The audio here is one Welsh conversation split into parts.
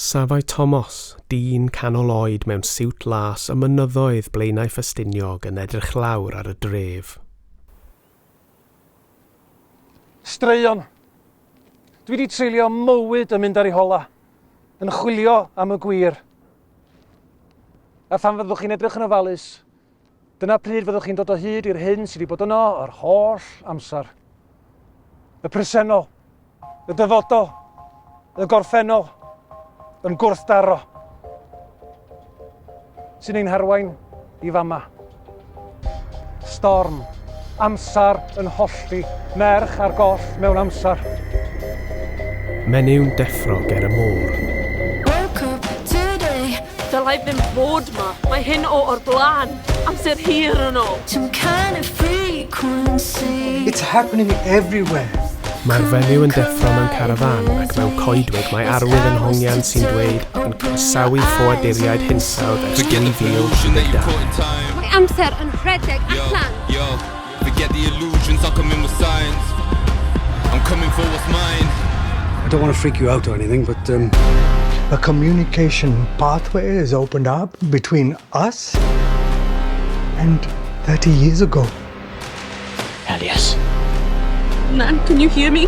Safai Tomos, dyn canol oed mewn siwt las ym mynyddoedd Blaenau Ffestiniog yn edrych lawr ar y dref. Straeon. Dwi 'di treulio mywyd yn mynd ar ei hola, yn chwilio am y gwir. A phan fyddwch chi'n edrych yn ofalus, Dyna pryd fyddwch chi'n dod o hyd i'r hyn sydd wedi bod yno yr holl amser. Y presennol, y dyfodol, y gorffennol, yn gwrthdaro. Sy'n ein harwain i fama. Storm, amser yn hollti, merch ar goll mewn amser. Menyw'n deffro ger y môr. Woke up today. Dylai ddim fod 'ma. Mae hyn o o'r blaen. Amser hir yn ôl. Some kind of frequency. It's happening everywhere. Mae'r fenyw yn deffro mewn carafán ac mewn coedwig mae arwydd yn hongian sy'n dweud yn croesawu ffoaduriaid hinsawdd ers 2012. Mae amser yn rhedeg allan. Yo, forget the illusions, I'll come in with signs. I'm coming for what's mine. I don't want to freak you out or anything, but A communication pathway is opened up between us and 30 years ago. Hell yes. Nan, can you hear me?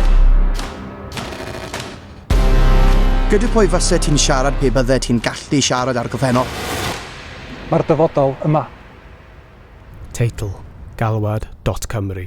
Gyda pwy fyse ti'n siarad pe bydde ti'n gallu siarad ar gorffennol? Mae'r dyfodol yma. Teitl, Galwad dot Cymru.